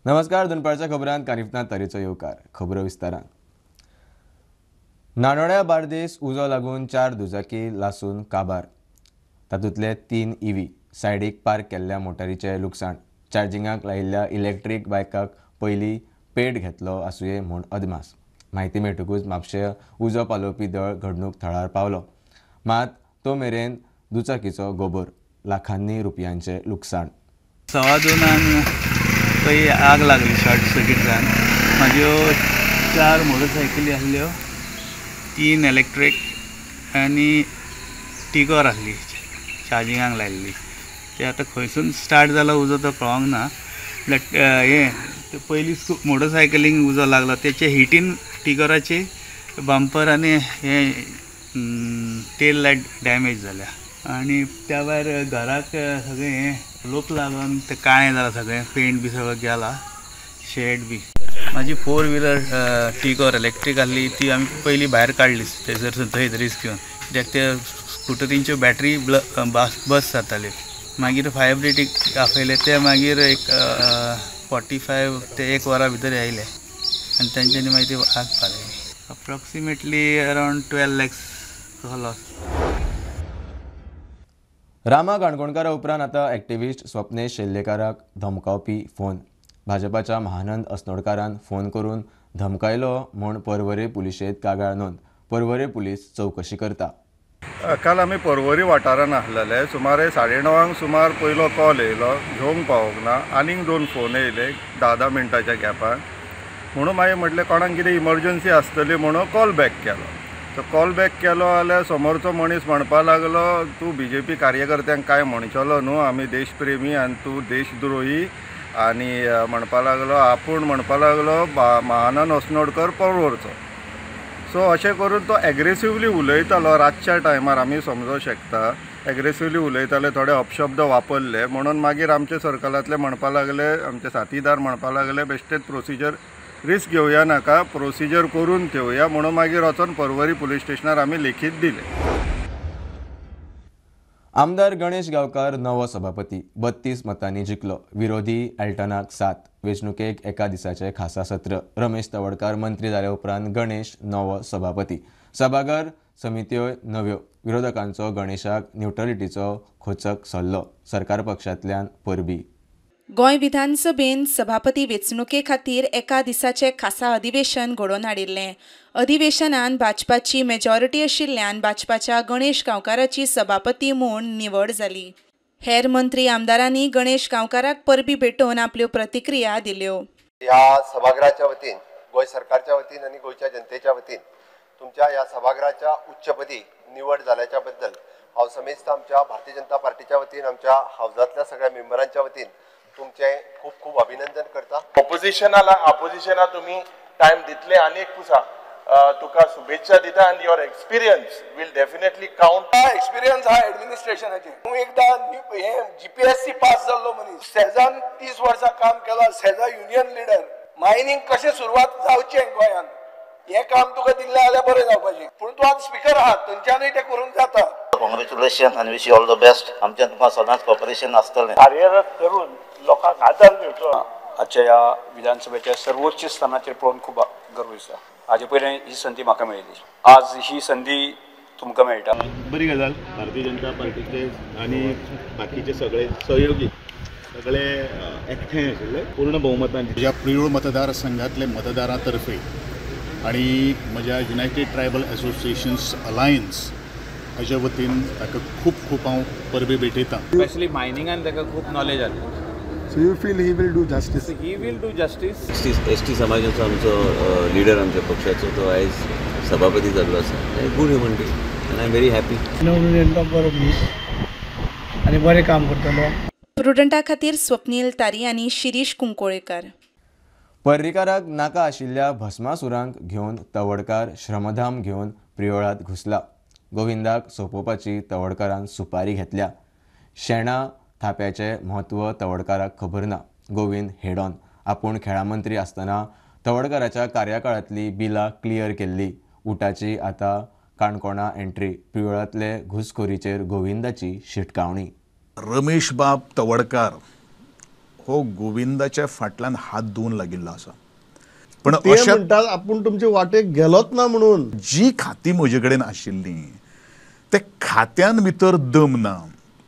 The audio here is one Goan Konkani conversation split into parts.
नमस्कार, दनपारच्या खबरांत कानिफनाथ तारीचो येवकार. खबरो विस्तारान. नानोड्या बार्देस उजो लागून 4 दुचाकी लासून काबार. तातूंतले 3 इव्ही. सायडीक पार्क केल्ल्या मोटारीचें लुकसाण. चार्जिंगाक लायिल्ल्या इलेक्ट्रीक बायकाक पयलीं पेट घेतलो आसुये म्हूण अदमास. म्हायती मेळटकूच म्हापशें उजो पालोवपी दळ घडणूक थळार पावलो. मात तो मेरेन दुचाकीचो गोबर. लाखांनी रुपयांचें लुकसाण. 2:15 थंय आग लागली शॉर्ट सर्कीट जावन. म्हाज्यो 4 मोटरसायकली आसल्यो, 3 इलेक्ट्रीक आनी टिगोर आसली चार्जिंगाक लायिल्ली. ते आतां खंयसून स्टार्ट जालो उजो तो कळोंक ना. म्हळ्यार हें पयलीं मोटरसायकलींक उजो लागलो, तेचे हिटीन टिगोराचे बंपर आनी हें टेल लायट डॅमेज जाल्या. आनी त्या भायर घराक सगळें हें लोक लागून तें काळें जालां सगळें, पेंट बी सगळो गेला, शेड बी. म्हाजी 4 व्हिलर टिगोर इलेक्ट्रीक आसली, ती आमी पयलीं भायर काडली थंयसर थंयच रिस्क घेवन, कित्याक ते स्कुटरींच्यो बॅटरी बस जाताल्यो. मागीर फायर ब्रिगेडीक आपयले, ते मागीर एक 45 ते 1 वरा भितर आयले आनी तेंच्यांनी मागीर ती आग पालयली. Approximately around 12 lakhs loss. Rama काणकोणकारा उपरांत आतां एक्टिविस्ट स्वप्नेश शेल्लेकाराक धमकावपी फोन. भाजपाच्या महानंद अस्नोडकारान फोन करून धमकायलो म्हूण पर्वरे पुलिशेंत कागाळ नोंद. पर्वरे पुलीस चवकशी करता. काल आमी पर्वरी वाठारांत आसलेले. सुमारे 9:30 सुमार पयलो कॉल येयलो, घेवंक पावोंक ना. आनीक 2 फोन येयले 10-10 मिनटाच्या गॅपान. म्हणून मागीर म्हटलें कोणाक कितें इमर्जन्सी आसतली म्हणून कॉल बॅक केलो. सो कॉल बॅक केलो जाल्यार समोरचो मनीस म्हणपाक लागलो, तूं बीजेपी कार्यकर्त्यांक कांय म्हणचलो न्हू, आमी देशप्रेमी आनी तूं देशद्रोही. आनी म्हणपाक लागलो आपूण म्हणपाक लागलो महानंद अस्नोडकर पर्वरचो. सो अशें करून तो एग्रेसिवली उलयतालो. रातच्या टायमार आमी समजोंक शकता एग्रेसिवली उलयताले, थोडे अपशब्द वापरले. म्हणून मागीर आमचे सर्कलांतले म्हणपाक लागले, आमचे साथीदार म्हणपाक लागले बेश्टेच प्रोसिजर रिस्क घेवया नाका, प्रोसिजर करून ठेवया. म्हणून मागीर वचोन पर्वरी पुलीस स्टेशनार आमी लेखीत दिले. आमदार गणेश गांवकार नवो सभापती, 32 मतांनी जिखलो. विरोधी एल्टनाक 7. वेंचणुकेक एका दिसाचें खासा सत्र. रमेश तवडकार मंत्री जाल्या उपरांत गणेश नवो सभापती. सभाघर समित्योय नव्यो. विरोधकांचो गणेशाक न्युट्रलिटीचो खोचक सल्लो. सरकार पक्षांतल्यान परबी. गोंय विधानसभेन सभापती वेंचणुके खातीर एका दिसाचें खासा अधिवेशन घडोवन हाडिल्लें. अधिवेशनान भाजपाची मेजॉरिटी आशिल्ल्यान भाजपाच्या गणेश गांवकाराची सभापती म्हूण निवड जाली. हेर मंत्री आमदारांनी गणेश गांवकाराक परबी भेटोवन आपल्यो प्रतिक्रिया दिल्यो. ह्या सभागृहाच्या वतीन, गोंय सरकारच्या वतीन आनी गोंयच्या जनतेच्या वतीन तुमच्या ह्या सभागृहाच्या उच्चपदी निवड जाल्याच्या बद्दल हांव समेस्त आमच्या भारतीय जनता पार्टीच्या वतीन, आमच्या हावजांतल्या सगळ्या मेंबरांच्या वतीन तुमचे खूब खूब अभिनंदन करता. ऑपोजिशना तुम्ही टाइम दितले आनी एक पुसा तुका शुभेच्छा दिता आनी your experience will definitely count. Experience हा एडमिनिस्ट्रेशनाचे. तूं एकदां हे जीपीएससी पास जाल्लो मनीस, सेजान 30 वर्सां काम केलां, सेजा युनियन लिडर. मायनींग कशें सुरवात जावचें गोंयांत हें काम तुका दिल्लें जाल्यार बरें जावपाचें, पूण तूं आतां स्पिकर आहा, थंयच्यानूय तें करूंक जाता. कॉंग्रेच्युलेशन आनी wish you all the best. आमचें तुमकां सदांच कॉपरेशन आसतलें. कार्यरत करून लोकांक आदार मेळचो. आजच्या ह्या विधानसभेच्या सर्वोच्च स्थानाचेर पळोवन खूब गर्व दिसता. हाजे पयलीं ही संदी म्हाका मेळिल्ली, आज ही संदी तुमकां मेळटा. बरी गजाल. भारतीय जनता पार्टीचे आनी बाकीचे सगळे सहयोगी सगळे एकठांय आशिल्ले पूर्ण बहुमतान. म्हज्या प्रियोळ मतदारसंघातले मतदारां तर्फे आनी म्हज्या युनायटेड ट्रायबल असोसिएशन्स अलायन्स हाज्या वतीन ताका खूब खूब हांव परबी भेटयतां. स्पेशली मायनिंगान ताका खूब नॉलेज आसली. So you feel he will do justice? He will do justice. S T समाजाचो आमचो लिडर आमच्या पक्षाचो तो आयज सभापती जाल्लो आसा. Good human being and I am very happy. एकदम बरो मनीस आनी बरें काम करतलो. प्रुडंटा खातीर स्वप्नील तारी आनी शिरीष कुंकोळेकर. पर्रीकाराक नाका आशिल्ल्या भस्मासुरांक घेवन तवडकार श्रमधाम घेवन प्रियोळांत घुसला. गोविंदाक सोंपोवपाची तवडकारान सुपारी घेतल्या. शेणा थाप्याचें म्हत्व तवडकाराक खबर ना. गोविंद हेडॉन आपूण खेळामंत्री आसतना तवडकाराच्या कार्यकाळांतली बिलां क्लियर केल्ली. उटाची आतां काणकोणा एंट्री. प्रियोळांतले घुसखोरीचेर गोविंदाची शिटकावणी. रमेश बाब तवडकार हो गोविंदाच्या फाटल्यान हात धुवून लागिल्लो आसा. पण अशें म्हणटात आपूण तुमचे वाटेक गेलोच ना म्हणून. जी खाती म्हजे कडेन आशिल्लीं ते खात्यान भितर दम ना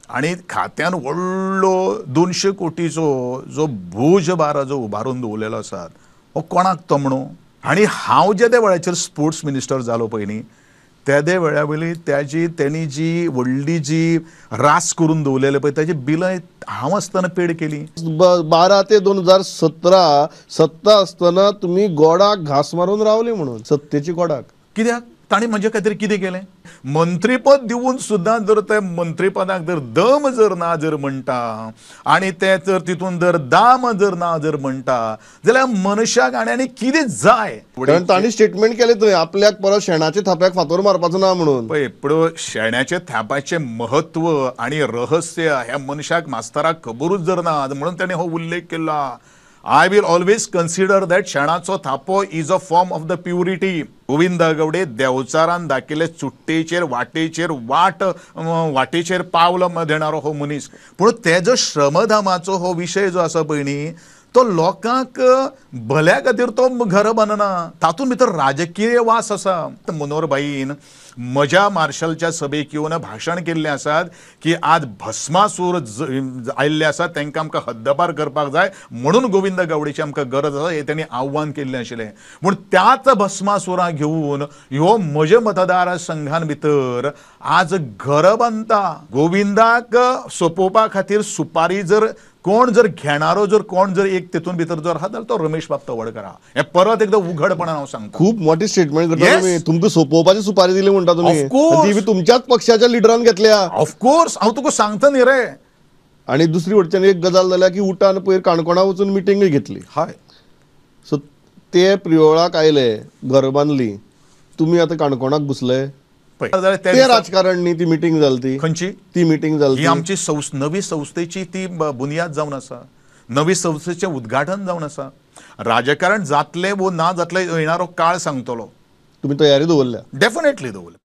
आनी खात्यान व्हडलो 200 कोटीचो जो भोज बारा जो उबारून दवरलेलो आसा हो कोणाक तमणो. आनी हांव जेद्या वेळाचेर स्पोर्ट्स मिनिस्टर जालो पळय न्ही तेदे वेळा वयली त्याजी तेणी जी व्हडली जी रास करून दवरलेले पळय ताजी बिलां हांव आसतना पेड केली. 12 ते 2017 सत्ता आसतना तुमी गोडाक घास मारून रावले म्हणून सत्तेची गोडाक. कित्याक तांणी म्हजे खातीर कितें केलें? मंत्रीपद दिवन सुद्दां जर ते मंत्रीपदाक जर दम जर ना जर म्हणटा आनी ते जर तितून जर दाम जर ना जर म्हणटा जाल्यार मनशाक आनी आनी कितें जाय. कारण तांणी स्टेटमेंट केलें थंय आपल्याक परत शेणाच्या थाप्याक फातोर मारपाचो ना म्हणून. पळय पूण शेणाच्या थाप्याचें महत्व आनी रहस्य ह्या मनशाक मास्तराक खबरूच जर ना म्हणून ताणें हो उल्लेख केला. I will always consider that शेणाचो थापो is a form of the purity. Govind Gawde देवचारान दाखयले चुट्टेचेर वाटेचेर वाट वाटेचेर पावल देणारो हो मनीस. पूण तेजो श्रमधामाचो हो विशय जो आसा पळय न्ही तो लोकांक भल्या खातीर तो घर बांदना, तातूंत भितर राजकीय वास आसा. मनोहर भाईन म्हज्या मार्शलच्या सभेक येवन भाशण केल्लें आसात की आज भस्मासूर आयिल्ले आसात तांकां आमकां हद्दपार करपाक जाय म्हणून गोविंद गावडेची आमकां गरज आसा हें तांणी आव्हान केल्लें आशिल्लें. पूण त्याच भस्मासुरां घेवन ह्यो म्हज्या मतदारसंघान भितर आज घर बांदता. गोविंदाक सोपोवपा खातीर सुपारी जर कोण जर घेणारो जर कोण जर एक तितून भितर जर आहा जाल्यार तो रमेश बाब तवडकर आहा. हें परत एकदां उघडपणान हांव सांगता. खूब मोठी स्टेटमेंट करता तुमी. तुमकां सोपोवपाची सुपारी दिली म्हणटा तुमी, ती बी तुमच्याच पक्षाच्या लिडरान घेतल्या. ऑफकोर्स हांव तुका सांगता न्ही रे. आनी दुसरी वटच्यान एक गजाल जाल्या की उटान पयर काणकोणा वचून मिटींगय घेतली. हय. सो ते प्रियोळाक आयले, घर बांदली, तुमी आतां काणकोणाक घुसले. ते राजकारण न्ही ती मिटींग जाली ती खंयची ती मिटींग जाली ही आमची नवी संस्थेची ती बुनियाद जावन आसा, नवी संस्थेचें उद्घाटन जावन आसा. राजकारण जातलें वो ना जातलें येणारो काळ सांगतलो. तुमी तयारी दवरल्या? डेफिनेटली दवरल्या.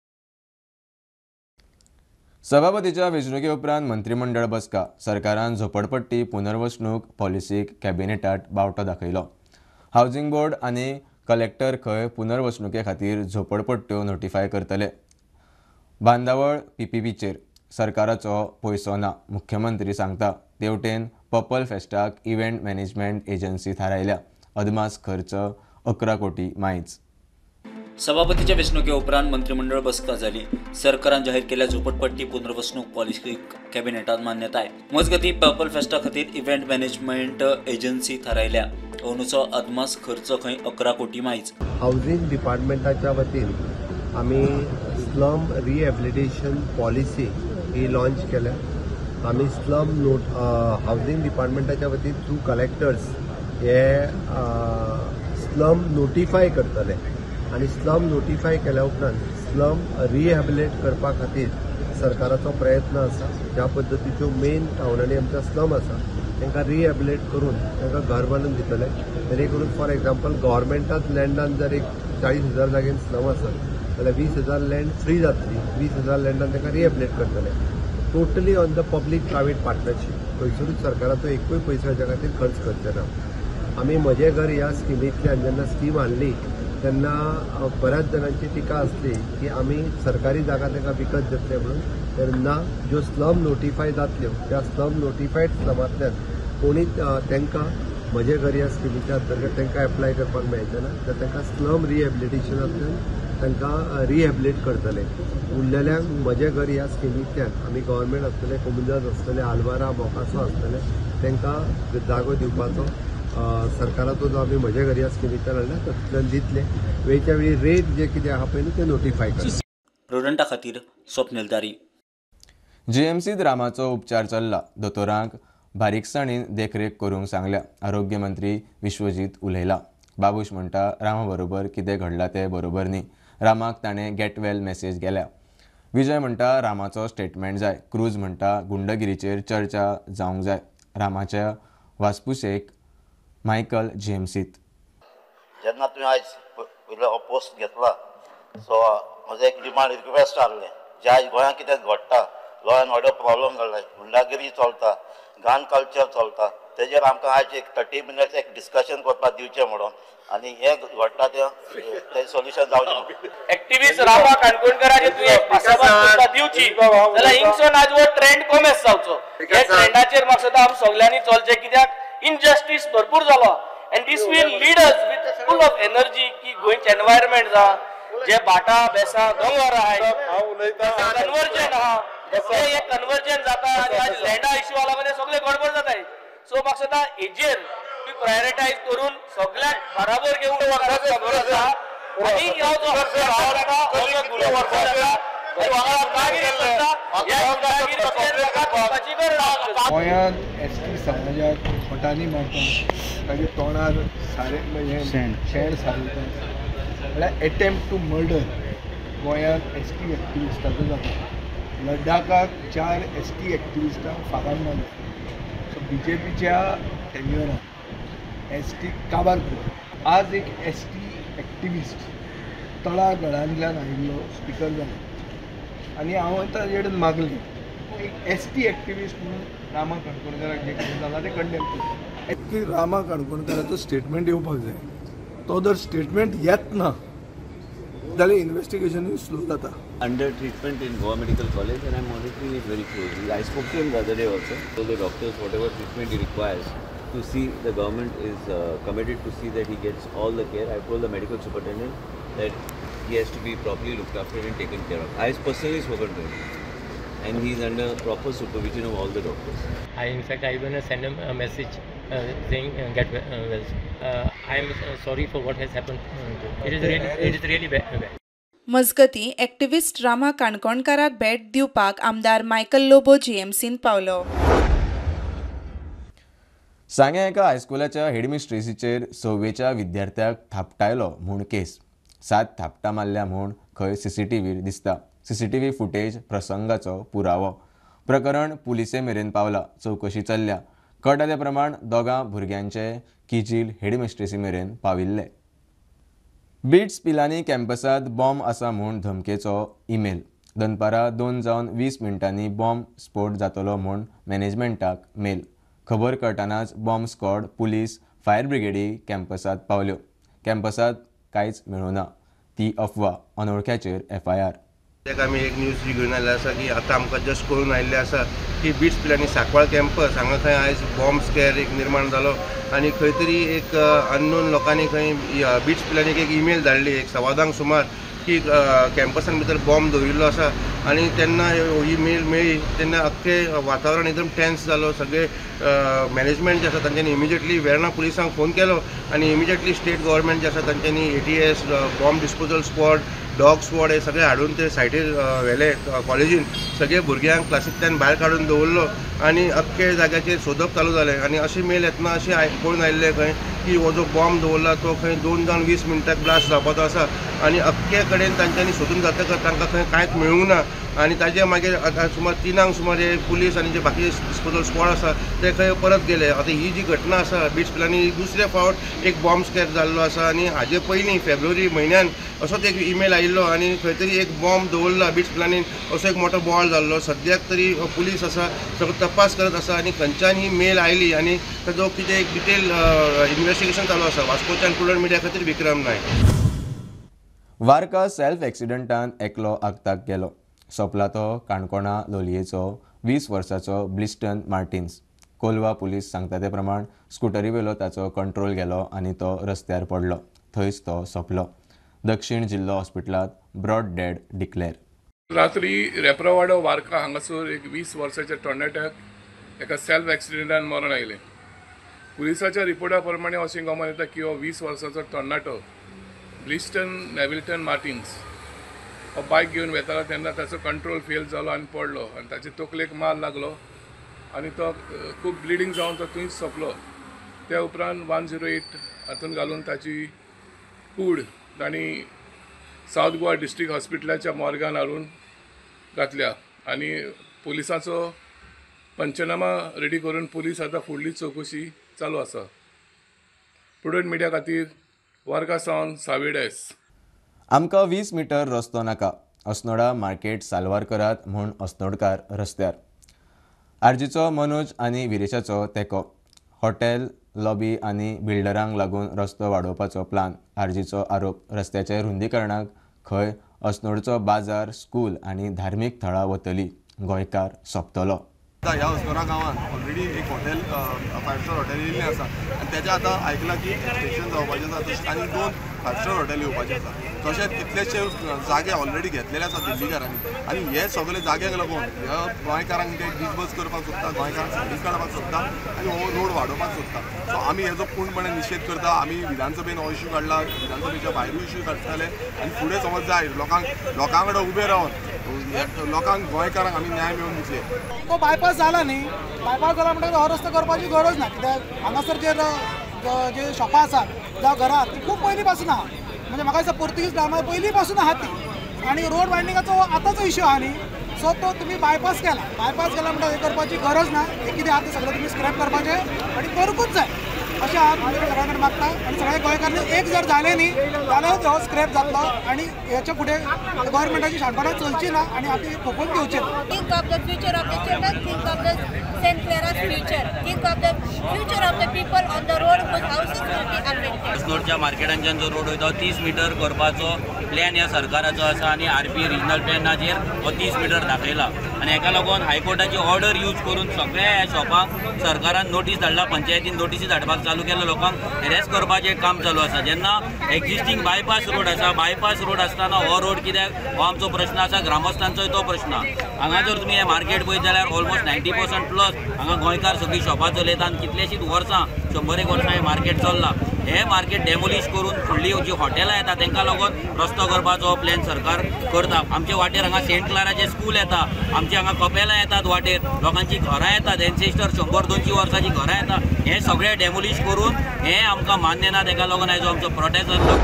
सभापतीच्या वेंचणुके उपरांत मंत्रीमंडळ बसका. सरकारान झोपडपट्टी पुनर्वसणूक पॉलिसीक कॅबिनेटात बावटो दाखयलो. हावजिंग बोर्ड आनी कलेक्टर खंय पुनर्वसणुके खातीर झोपडपट्ट्यो नोटिफाय करतले. बांदावळ पीपीपीचेर सरकाराचो पयसो ना, मुख्यमंत्री सांगता. तेवटेन पर्पल फेस्टाक इव्हेंट मॅनेजमेंट एजन्सी थारायल्या. अदमास खर्च 11 कोटी मायज. सभापतीच्या वेंचणुके उपरांत मंत्रिमंडळ बसका जाली. सरकारान जाहीर केल्या झोपडपट्टी पुनर्वसणूक पॉलिसीक कॅबिनेटान मान्यताय. मजगती पर्पल फेस्टा खातीर इव्हेंट मॅनेजमेंट एजन्सी थारायल्या. अंदूचो अदमास खर्च खंय 11 कोटी मायज. हावजिंग डिपार्टमेंटाच्या वतीन आमी स्लम रिहॅबिलिटेशन पॉलिसी ही लॉन्च केल्या. आमी स्लम नोट हावजिंग डिपार्टमेंटाच्या वतीन थ्रू कलेक्टर्स हे स्लम नोटिफाय करतले आनी स्लम नोटिफाय केल्या उपरांत स्लम रिहॅबिलिटेट करपा खातीर सरकाराचो प्रयत्न आसा. ज्या पद्दतीच्यो मेन टावनांनी आमच्या स्लम आसा तांकां रिहॅबिलिटेट करून तांकां घर बांदून दितले. जेणे करून फॉर एग्जाम्पल गव्हर्मेंटाच लँडान जर एक 40,000 जागेन स्लम आसत जाल्यार 20,000 लँड फ्री जातली. 20,000 लँडान तांकां रिहॅबिलिटेट करतले. Totally on the public private partnership. खंयसरूच सरकाराचो एकूय पयसो हाच्या खातीर खर्च करचे ना. आमी म्हजें घर ह्या स्किमींतल्यान जेन्ना स्कीम हाडली तेन्ना बऱ्याच जाणांची टिका आसली की आमी सरकारी जागा तांकां विकत घेतले म्हणून. तेन्ना ज्यो स्लम नोटिफाय जातल्यो त्या स्लम नोटिफायड स्लमांतल्यान कोणी तांकां म्हजें घर ह्या स्किमीच्या अंतर्गत तांकां एप्लाय करपाक मेळचें ना. तर तांकां स्लम रिहॅबिलिटेशनांतल्यान तांकां रिहॅबिलिटेट करतले. उरलेल्यांक म्हजें घर ह्या स्किमींतल्यान आमी गव्हर्मेंट आसतले, कोमुनिदाद आसतले, आलवारा मोकासो आसतले तांकां जागो दिवपाचो सरकाराचो जो आमी म्हजें घर ह्या स्किमींतल्यान हाडला तातूंतल्यान दितले. वेळच्या वेळी रेट जे कितें आहा पळय न्ही ते नोटिफाय करतले. प्रुडंटा खातीर स्वप्नील तारी. जीएमसीत रामाचो उपचार चल्ला. दोतोरांक बारीकसाणीन देखरेख करूंक सांगल्या. आरोग्य मंत्री विश्वजीत उलयला. बाबूश म्हणटा रामा बरोबर कितें घडलां तें बरोबर न्ही. रामाक ताणें गेट वेल मॅसेज गेल्या. विजय म्हणटा रामाचो स्टेटमेंट जाय. क्रूज म्हणटा गुंडगिरीचेर चर्चा जावंक जाय. रामाच्या वासपुशेक मायकल जीएमसीत. जेन्ना तुवें आयज पयलो पोस्ट घेतला सो म्हजो एक डिमांड रिक्वेस्ट आहलें जे आयज गोंयांत कितें घडटा, गोंयांत व्हडलो प्रॉब्लम जाल्लो, गुंडागिरी चलता, गान कल्चर चलता, तेजेर आमकां आयज एक 30 मिनट्स एक डिस्कशन करपाक दिवचें म्हणून आनी हें घडटा तें सोल्युशन जावचें. एक्टिविस्ट रामा काणकोणकराचे तुवें भासाभास करपाक दिवची जाल्यार हिंगसोन आज हो ट्रेंड कोमेस जावचो. हे ट्रेंडाचेर म्हाका आमी सगल्यांनी चलचें, कित्याक इनजस्टीस भरपूर जालो and this will lead us with full of energy की गोंयचें एनवायरमेंट जा जे भाटा बेसा दोंगर आहाय कन्वर्जन आहा हे कन्वर्जन जाता आनी आज लँडा इश्यू आला म्हणजे सगळे गडबड जाताय. सो म्हाका हेजेर प्रायोरिटायज करून सगळ्यांक बराबर घेवन आनी हो जो गोंयांत एस टी समाजाक खोटांनी मारता, ताजे तोंडार सारे शेण सारयता, म्हळ्यार एटेम्प्ट टू मर्डर गोंयांत एस टी एक्टिविस्टाचो जाता. लडाखाक 4 एस टी एक्टिविस्टांक फारान मारले. सो बी जे पीच्या टेन्युअरान एस टी काबार करता. आज एक एस टी एक्टिविस्ट तळागळांतल्यान आयिल्लो स्पिकर जालो आनी हांव ताजे कडेन मागलें एक एस टी एक्टिविस्ट म्हणून रामा काणकोणकाराक जें कितें जालां तें कंडेम करता. की रामा काणकोणकाराचो स्टेटमेंट येवपाक जाय. तो जर स्टेटमेंट येत ना जाल्यार इन्वेस्टिगेशनूय स्लो जाता. Under treatment in Goa Medical College and I am monitoring it very closely. I spoke to him the other day also. So the doctors, whatever treatment he requires, to see the government is committed to see that he gets all the care. I told the medical superintendent that he has to be properly looked after and taken care of. I have personally spoken to him and he is under proper supervision of all the doctors. I in fact I even send him a message saying get well. I am sorry for what has happened. It is really bad. मजगतीं एक्टिविस्ट रामा काणकोणकाराक भेट दिवपाक आमदार मायकल लोबो जीएमसींत पावलो. सांगें एका हायस्कुलाच्या हेडमिस्ट्रेसीचेर 6वेच्या विद्यार्थ्याक थापटायलो म्हूण केस. 7 थापटां मारल्या म्हूण खंय सीसीटीव्हीर दिसता. सीसीटीव्ही फुटेज प्रसंगाचो पुरावो. प्रकरण पुलिसे मेरेन पावला, चवकशी चल्ल्या. कळटा ते प्रमाण दोगां भुरग्यांचे किजील हेडमिस्ट्रेसी मेरेन पाविल्ले. बिट्स पिलानी कॅम्पसांत बॉम्ब आसा म्हूण धमकेचो ईमेल. दनपारां 2:20 बॉम्ब स्फोट जातलो म्हूण मॅनेजमेंटाक मेल. खबर कळटनाच बॉम्ब स्क्वॉड, पुलीस, फायर ब्रिगेडी कॅम्पसांत पावल्यो. कॅम्पसांत कांयच मेळूं ना, ती अफवा. अनवळख्याचेर एफआयआर. आमी एक न्यूज घेवन आयिल्ले आसा की आतां आमकां जस्ट कळून आयिल्लें आसा की बिट्स पिलानी सांकवाळ कॅम्पस हांगा खंय आयज बॉम्ब स्कॅर एक निर्माण जालो आनी खंय तरी एक अननोन लोकांनी खंय बिट्स पिलानीक एक ईमेल धाडली एक 10:15 सुमार की कॅम्पसान भितर बॉम्ब दवरिल्लो आसा आनी तेन्ना ही मेल मेळ्ळी तेन्ना अख्खें वातावरण एकदम टेन्स जालो. सगळे मॅनेजमेंट जे आसा तांच्यांनी इमिजिएटली वेर्णा पुलिसांक फोन केलो आनी इमिजिएटली स्टेट गव्हर्मेंट जे आसा तांच्यांनी ATS, bomb disposal squad, dog squad हे सगळे हाडून ते सायटीर व्हेले. कॉलेजीन सगळे भुरग्यांक क्लासींतल्यान भायर काडून दवरलो आनी अख्खे जाग्याचेर सोदप चालू जालें. आनी अशी मेल येतना अशी कळून आयिल्लें खंय की हो जो बॉम्ब दवरला तो खंय 2:20 ब्लास्ट जावपाचो आसा आनी अख्खे कडेन तांच्यांनी सोदून जातकच तांकां खंय कांयच मेळूंक ना. आनी ताजे मागीर आतां सुमार 3 सुमार हे पुलीस आनी जे बाकीचे डिस्पोजल स्क्वॉड आसा ते खंय परत गेले. आतां ही जी घटना आसा बिट्स पिलानी दुसरे फावट एक बॉम्ब स्कॅर जाल्लो आसा आनी हाजे पयलीं फेब्रुवारी म्हयन्यान असोच एक ईमेल आयिल्लो आनी खंय तरी एक बॉम्ब दवरला बिट्स पिलानीन, असो एक मोठो बोवाळ जाल्लो. सद्याक तरी पुलीस आसा सगळो तपास करत आसा आनी खंयच्यान ही मेल आयली आनी ताजो कितें एक डिटेल इन्वेस्टिगेशन चालू आसा. वास्कोच्यान प्रुडंट मिडिया खातीर विक्रम नायक. वार्का सेल्फ एक्सिडंटान एकलो आगताक गेलो. सोंपला तो काणकोणा लोलयेचो 20 वर्साचो ब्लिस्टन मार्टिन्स. कोलवा पुलीस सांगता ते प्रमाण स्कुटरीवेलो ताचो कंट्रोल गेलो आनी तो रस्त्यार पडलो. थंयच तो सोंपलो. दक्षिण जिल्लो हॉस्पिटलांत ब्रॉड डेड डिक्लेअर. रात्री रेप्रावाडो वार्का हांगासर एक 20 वर्साच्या तरणाट्याक एका सेल्फ एक्सिडंटान मरण आयलें. पुलिसाच्या रिपोर्टा प्रमाणे अशें कळून येता की हो 20 वर्साचो तरणाटो ब्लिस्टन नेविल्टन मार्टिन्स हो बायक घेवन वेतालो तेन्ना ताचो कंट्रोल फेल जालो आनी पडलो आनी ताचे तकलेक मार लागलो आनी तो खूब ब्लिडींग जावन तो थंयच सोंपलो. त्या उपरांत 108 हातून घालून ताची कूड तांणी सावथ गोवा डिस्ट्रिक्ट हॉस्पिटलाच्या मॉर्गान हाडून घातल्या आनी पुलिसांचो पंचनामा रेडी करून पुलीस आतां फुडली चवकशी चालू आसा. प्रुडंट मिडिया खातीर वार्का सावन सावेड एस. आमकां 20 मिटर रस्तो नाका, अस्नोडा मार्केट साल्वार करात म्हूण अस्नोडकार रस्त्यार. आरजीचो मनोज आनी विरेशाचो तेंको. हॉटेल लॉबी आनी बिल्डरांक लागून रस्तो वाडोवपाचो प्लान. आरजीचो आरोप. रस्त्याच्या रुंदीकरणाक खंय अस्नोडचो बाजार, स्कूल आनी धार्मीक थळां वतली. गोंयकार सोंपतलो. ह्या अस्नोडा गांवांत ऑलरेडी एक हॉटेल, 5 स्टार हॉटेल येयल्लें आसा आनी तेजें आतां आयकलां की एक्सटेंशन जावपाचें आसा, तशें आनी 2 5 स्टार हॉटेल येवपाचें आसा. तशेंच कितलेशे जागे ऑलरेडी घेतलेले आसा दिल्लीकारांनी आनी हे सगळे जाग्यांक लागून ह्या गोंयकारांक ते डिजबस करपाक सोदता, गोंयकारांक सायडीक काडपाक सोदता आनी हो रोड वाडोवपाक सोदता. सो आमी हेजो पूर्णपणे निशेध करता. आमी विधानसभेन हो इश्यू काडला, विधानसभेच्या भायरूय इश्यू काडटले आनी फुडें समज जाय लोकां कडेन उबे रावन लोकांक, गोंयकारांक आमी न्याय मेळोवन दितले. तो बायपास जाला न्ही, बायपास जाला म्हणटकच हो रस्तो करपाची गरज ना. कित्याक हांगासर जे जे शॉपां आसात जावं घरां ती खूब पयलीं पासून आहा. म्हणजे म्हाका दिसता पोर्तुगीज टायमार पयलीं पासून आहा ती आनी रोड वायडनिंगाचो आतांचो इश्यू आहा न्ही. सो तो तुमी बायपास केला, बायपास केला म्हणटकच हें करपाची गरज ना. हें कितें आहा तें सगळें तुमी स्क्रॅप करपाचें आनी करूंकूच जाय अशें हांव तुमच्या सगळ्यां कडेन मागता. आनी सगळ्या गोंयकारांनी एक जर जालें न्ही जाल्यार हो स्क्रॅप जातलो आनी हेच्या फुडें गव्हर्मेंटाची शाणपणां चलची ना आनी आमी खोपून घेवचे. Think of the future of the children, think of the St. Clara's future, think of the future of the people on the road whose houses will be affected. अस्नोडच्या मार्केटांच्यान जो रोड वयता 30 मिटर करपाचो प्लॅन ह्या सरकाराचो आसा आनी आरपी रिजनल प्लॅनाचेर हो 30 मिटर दाखयला आनी हेका लागून हायकोर्टाची ऑर्डर यूज करून सगळ्या ह्या शॉपांक सरकारान नोटीस धाडला, पंचायतीन नोटीसी धाडपाक चालू केला, लोकांक हेरेस करपाचें काम चालू आसा. जेन्ना एक्झिस्टींग बायपास रोड आसा, बायपास रोड आसतना हो रोड कित्याक हो आमचो प्रश्न आसा, ग्रामस्थांचोय तो प्रश्न. हांगा जर तुमी हें मार्केट पळयत जाल्यार ऑलमोस्ट 90% प्लस हांगा गोंयकार सगळीं शॉपां चलयता आनी कितलेशींच वर्सां, 100 वर्सां हें मार्केट चल्लां. हें मार्केट डेमोलिश करून फुडली जी हॉटेलां येता तांकां लागून रस्तो करपाचो प्लॅन सरकार करता. आमचे वाटेर हांगा सेंट क्लाराचें स्कूल येता, आमचे हांगा कपेलां येतात, वाटेर लोकांची घरां येतात, एन्सेस्टर 100-200 वर्सांची घरां येता. हें सगळें डेमोलिश करून हें आमकां मान्य ना. ताका लागून आयज आमचो प्रोटेस्ट जालो.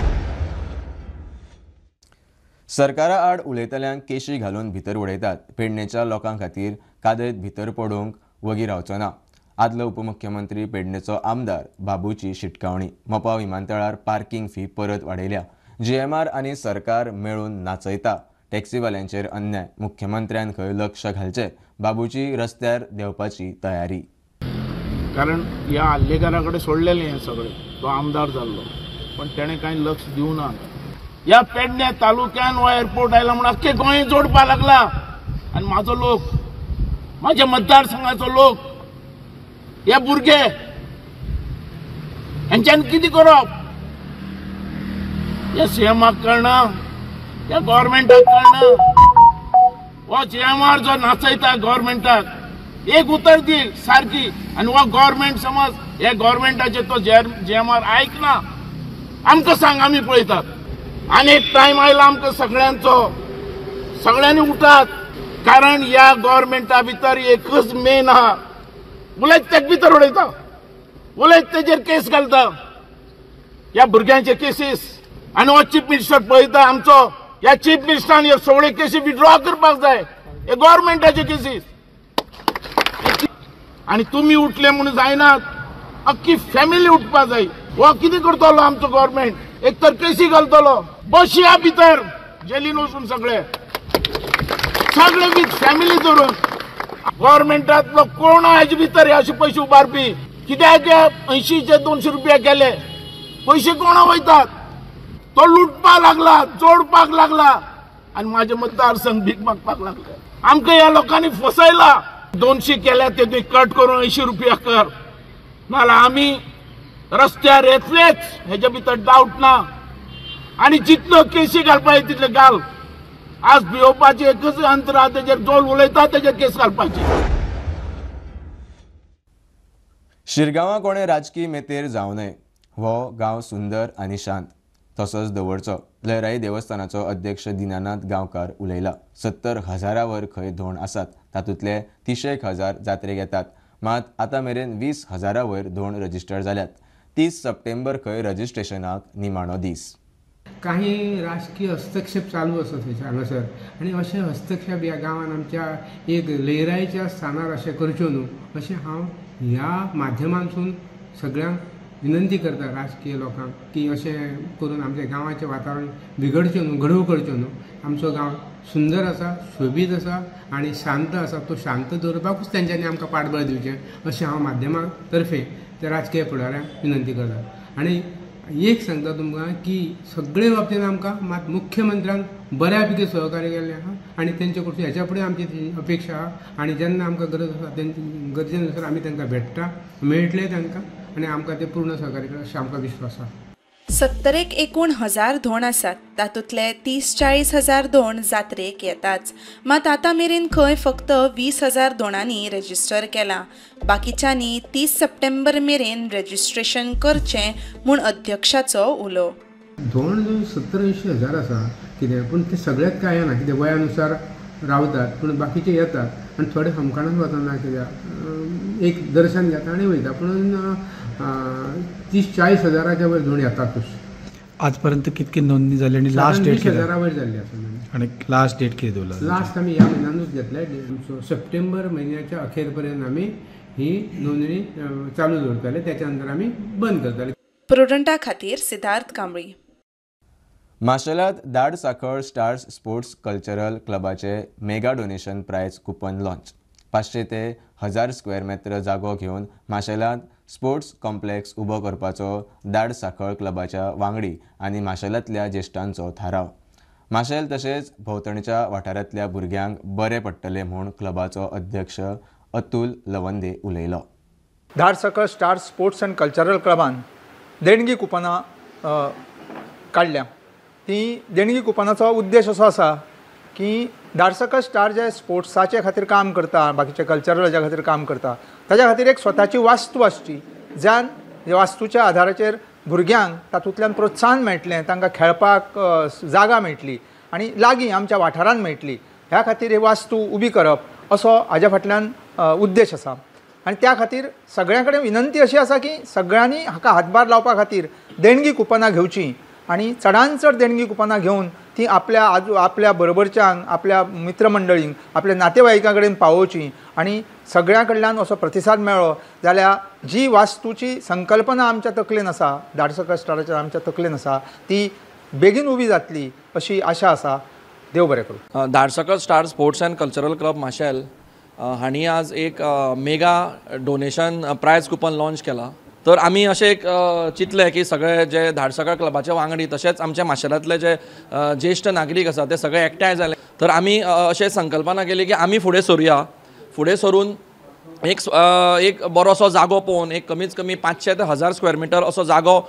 सरकारा आड उलयतल्यांक केशी घालून भितर उडयतात. पेडणेच्या लोकां खातीर कादयत भितर पडूंक वगी रावचो ना. आदलो उपमुख्यमंत्री पेडणेचो आमदार बाबूची शिटकावणी. मोपा विमानतळार पार्किंग फी परत वाडयल्या. जीएमआर आनी सरकार मेळून नाचयता. टॅक्सीवाल्यांचेर अन्याय. मुख्यमंत्र्यान खंय लक्ष घालचें. बाबूची रस्त्यार देंवपाची तयारी. कारण ह्या आल्लेकारा कडेन सोडलेलें हें सगळें, तो आमदार जाल्लो पण तेणें कांय लक्ष दिवना. ह्या पेडणे तालुक्यान हो एअरपोर्ट आयला म्हणून अख्खे गोंय जोडपाक लागला आनी म्हाजो लोक, म्हाज्या मतदारसंघाचो लोक, हे भुरगे हेंच्यान कितें करप? हे सीएमाक कळना, ह्या गव्हर्मेंटाक कळना. हो जीएमआर जो नाचयता गव्हर्मेंटाक एक उतर दी सारकी आनी हो गव्हर्मेंट समज हे गव्हर्मेंटाचे तो जीएमआर आयकना. आमकां सांग, आमी पळयतात. आनी एक टायम आयला आमकां सगळ्यांचो, सगळ्यांनी उठात. कारण ह्या गव्हर्मेंटा भितर एकच मेन आहा, उलयत तेक भितर उडयता, उलयत तेजेर केस घालता, ह्या भुरग्यांचे केसीस. आनी हो चीफ मिनिस्टर पळयता आमचो, ह्या चीफ मिनिस्टरान ह्यो सगळ्यो केसी विड्रॉ करपाक जाय, हे गव्हर्मेंटाचे केसीस. आनी तुमी उठले म्हणून जायनात, अख्खी फॅमिली उठपाक जाय. हो कितें करतलो आमचो गव्हर्मेंट? एक तर केसी घालतलो, बसया भितर जेलीन वचून सगळे सगळे विथ फॅमिली धरून. गव्हर्मेंटांतलो कोण हाजे भितर हे अशे पयशे उबारपी? कित्याक 80 200 रुपया गेले, पयशे कोणा वयतात? तो लुटपाक लागला, जोडपाक लागला आनी म्हाजे मतदारसंघ भीक मागपाक लागले. आमकां ह्या लोकांनी फसयला. 200 केल्या ते तुवें कट करून 80 रुपया कर, नाजाल्यार आमी रस्त्यार येतलेच, हेजे भितर डावट ना. आनी जितल्यो केसी घालपाचे तितले घाल. आज भियोवपाची एकच अंतर आहा, तेजेर जोल उलयता तेजेर केस घालपाची. शिरगांवां कोणें राजकी मेतेर जावं नये. हो गांव सुंदर आनी शांत तसोच दवरचो. लयराई देवस्थानाचो अध्यक्ष दीनानाथ गांवकार उलयला. 70,000 वर खंय धोंड आसात, तातूंतले 30,000 जात्रेक येतात. मात आतां मेरेन 20,000 वयर धोंड रजिस्टर जाल्यात. 30 सप्टेंबर खंय रजिस्ट्रेशनाक निमाणो दीस. काही राजकीय हस्तक्षेप चालू आसा थंयसर हांगासर आनी अशें हस्तक्षेप ह्या गांवान आमच्या एक लयराईच्या स्थानार अशें करच्यो न्हू अशें हांव ह्या माध्यमांतसून सगळ्यांक विनंती करता राजकीय लोकांक की अशें करून आमच्या गांवाचें वातावरण बिगडचें न्हू, गडबड करच्यो न्हू. आमचो गांव सुंदर आसा, सोबीत आसा आनी शांत आसा. तो शांत दवरपाकूच तेंच्यांनी आमकां पाठबळ दिवचें अशें हांव माध्यमां तर्फे त्या राजकीय फुडाऱ्यांक विनंती करता. आनी एक सांगता तुमकां की सगळे बाबतीन आमकां मात मुख्यमंत्र्यान बऱ्या पैकी सहकार्य केल्लें आहा आनी तेंचे कडसून हेच्या फुडें आमची अपेक्षा आहा आनी जेन्ना आमकां गरज आसा तेंचे गरजेनुसार आमी तांकां भेट्टा, मेळटले तांकां आनी आमकां ते पूर्ण सहकार्य करता अशें आमकां विश्वास आहा. 70 एकूण हजार धोण आसात, तातूंतले 30-40 हजार धोण जात्रेक येताच. मात आतां मेरेन खंय फक्त 20 हजार धोणांनी रजिस्टर केलां. बाकीच्यांनी 30 सप्टेंबर मेरेन रजिस्ट्रेशन करचें म्हूण अध्यक्षाचो उलो. धोण 70-80 हजार आसा कितें, पूण ते सगळ्यात काय येना, कितें वयानुसार रावतात, पूण बाकीचे येतात आनी थोडे हमखानान वतना कित्याक एक दर्शन घेता आनी वयता, पूण 30-40 हजाराच्या वयर धोण येतातूच. आजपर्यंत कितकी नोंदणी जाली आनी लास्ट डेट 20 हजारा वयर जाल्ली आसा. आनी लास्ट डेट कितें दवरला? लास्ट आमी ह्या म्हयन्यानूच घेतले, सप्टेंबर म्हयन्याच्या अखेर पर्यंत आमी ही नोंदणी चालू दवरतले, त्याच्या नंतर आमी बंद करतले. प्रुडंटा खातीर सिद्धार्थ कांबळी. माशेलांत दाड साखळ स्टार्स स्पोर्ट्स कल्चरल क्लबाचे mega donation prize coupon launch. 500 ते 1000 स्क्वेअर मेत्र जागो घेवन माशेलांत स्पोर्ट्स कॉम्प्लेक्स उबो करपाचो दाड साखळ क्लबाच्या वांगडी आनी माशेलांतल्या ज्येश्ठांचो थाराव. माशेल तशेंच भोंवतणच्या वाठारांतल्या भुरग्यांक बरें पडटलें म्हूण क्लबाचो अध्यक्ष अतुल लवंदे उलयलो. Dhadsakhal star sports and cultural क्लबान देणगी कुपनां काडल्या. ती देणगी कुपनाचो उद्देश असो आसा की धाडसाखळ स्टार जे स्पोर्ट्साचे खातीर काम करता, बाकीचे कल्चरलाच्या खातीर काम करता, ताच्या खातीर एक स्वताची वास्तू आसची, ज्यान वास्तूच्या आधाराचेर भुरग्यांक तातूंतल्यान प्रोत्साहन मेळटलें, तांकां खेळपाक जागा मेळटली आनी लागीं आमच्या वाठारांत मेळटली. ह्या खातीर ही वास्तू उबी करप असो हाज्या फाटल्यान उद्देश आसा. आनी त्या खातीर सगळ्यां कडेन विनंती अशी आसा की सगळ्यांनी हाका हातभार लावपा खातीर देणगी कुपनां घेवचीं आनी चडान चड देणगी कुपनां घेवन ती आपल्या आपल्या बरोबरच्यांक, आपल्या मित्रमंडळींक, आपल्या नातेवाईकां कडेन पावोवची आनी सगळ्यां कडल्यान असो प्रतिसाद मेळ्ळो जाल्यार जी वास्तूची संकल्पना आमच्या तकलेन आसा, धाडसाखळ स्टाराच्या आमच्या तकलेन आसा, ती बेगीन उबी जातली अशी आशा आसा. देव बरें करूं. Dhadsakhal star sports and cultural club Marcel हांणी आज एक mega donation prize coupon launch केला. तर आमी अशें एक चिंतलें की सगळे जे धाडसाखळ क्लबाचे वांगडी तशेंच आमच्या माशेलांतले जे ज्येश्ठ नागरीक आसा ते सगळे एकठांय जाले. तर आमी अशें संकल्पना केली की आमी फुडें सरुया, फुडें सरून एक बरोसो जागो पळोवन एक कमीत कमी 500 ते 1000 स्क्वेअर मिटर असो जागो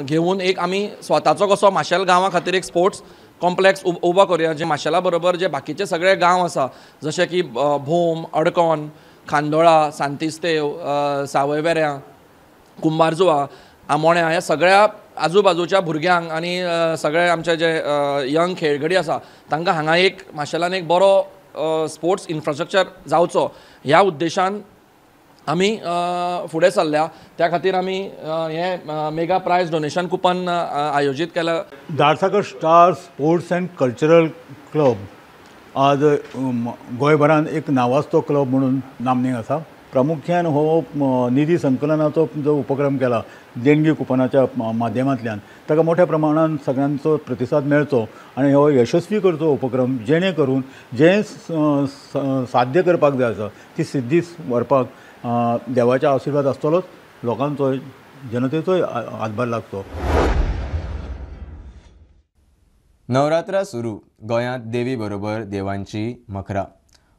घेवन एक आमी स्वताचो कसो माशेल गांवा खातीर एक स्पोर्ट्स कॉम्प्लेक्स उबो करुया, जे माशेला बरोबर जे बाकीचे सगळे गांव आसा जशे की भोम, अडकोण, खांडोळा, सांतिस्तेव, सावयवेऱ्यां, कुंभारजुआ, आमोण्या ह्या सगळ्या आजूबाजूच्या भुरग्यांक आनी सगळे आमचे जे यंग खेळगडी आसा तांकां हांगा एक माशेलान एक बरो स्पोर्ट्स इन्फ्रास्ट्रक्चर जावचो ह्या उद्देशान आमी फुडें सरल्या. त्या खातीर आमी हें मेगा प्रायज डोनेशन कुपन आयोजीत केलां. Dhadsakhal star sports and cultural club आज गोंयभरान एक नावाजतो क्लब म्हणून नामनेक आसा. प्रामुख्यान हो निधी संकलनाचो जो उपक्रम केला देणगी कुपनाच्या माध्यमांतल्यान ताका मोठ्या प्रमाणान सगळ्यांचो प्रतिसाद मेळचो आनी हो यशस्वी करचो उपक्रम, जेणे करून जें साध्य करपाक जाय आसा ती सिद्धी व्हरपाक देवाचे आशिर्वाद आसतलोच, लोकांचो, जनतेचोय हातभार लागचो. नवरात्रा सुरू. गोंयांत देवी बरोबर देवांची मखरां,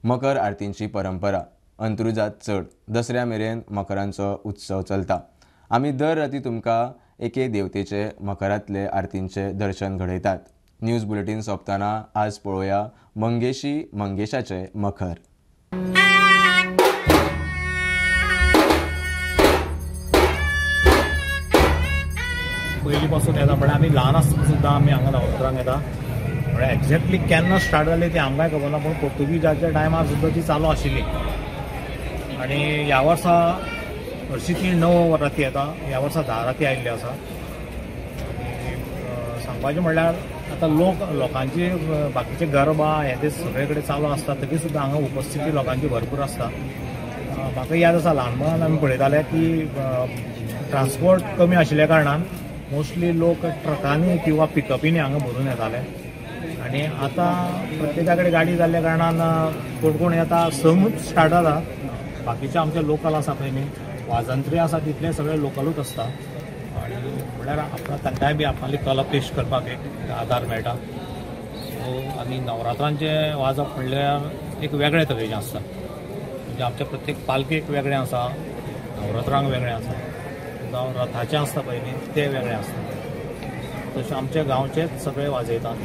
मकर आरतींची परंपरा अंत्रुजात चड. दसऱ्या मेरेन मकरांचो उत्सव चलता. आमी दर राती तुमकां एके देवतेचे मकरांतले आरतींचे दर्शन घडयतात. न्यूज बुलेटीन सोंपतना आज पळोवया मंगेशी मंगेशाचे मखर. पयलीं पासून येता, म्हळ्यार आमी ल्हान आसतना सुद्दां आमी हांगा नवरात्रांक येता. म्हळ्यार एक्झॅक्टली केन्ना स्टार्ट जाली ती आमकांय खबर ना, पूण पोर्तुगीजाच्या टायमार सुद्दां ती चालू आशिल्ली. आनी ह्या वर्सा हरशीं ती 9 राती येता, ह्या वर्सा 10 राती आयिल्ल्यो आसा. सांगपाचें म्हणल्यार आतां लोकांची बाकीचे गरबा हे ते सगळे कडेन चालू आसता, तरी सुद्दां हांगा उपस्थिती लोकांची भरपूर आसता. म्हाका याद आसा ल्हानपणान आमी पळयताले की ट्रान्सपोर्ट कमी आशिल्ल्या कारणान मोस्टली लोक ट्रकांनी किंवा पिकअपींनी हांगा भरून येताले. आनी आतां प्रत्येका कडेन गाडी जाल्ल्या कारणान कोण कोण येता, 6 स्टार्ट जाता. बाकीचे आमचे लोकल आसा पळय न्ही, वाजंत्री आसा तितले सगळे लोकलूच आसता आनी म्हणल्यार आपणा तांकांय बी आपणाली कला पेश करपाक एक आदार मेळटा. सो आनी नवरात्रांचें वाजप म्हणल्यार एक वेगळे तरेचें आसता, म्हणजे आमच्या प्रत्येक पालखेक वेगळें आसा, नवरात्रांक वेगळें आसा, जावं रथाचें आसता पयलीं तें वेगळें आसता. तशें आमच्या गांवचेच सगळे वाजयतात.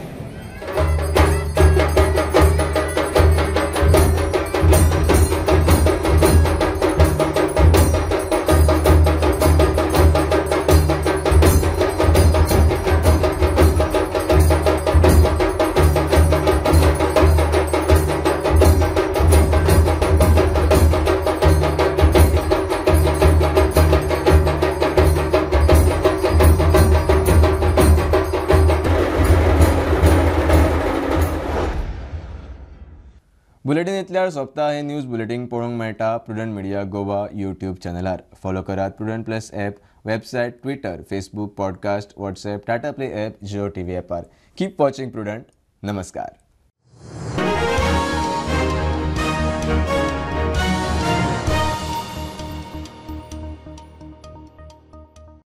बुलेटीन इतल्यार सोंपता. हे न्यूज बुलेटीन पळोवंक मेळटा प्रुडंट मिडिया गोवा यूट्यूब चॅनलार. फॉलो करात Prudent plus app, website, Twitter, Facebook, podcast, WhatsApp, Tata Play app, Jio TV ॲपार. Keep watching prudent. नमस्कार.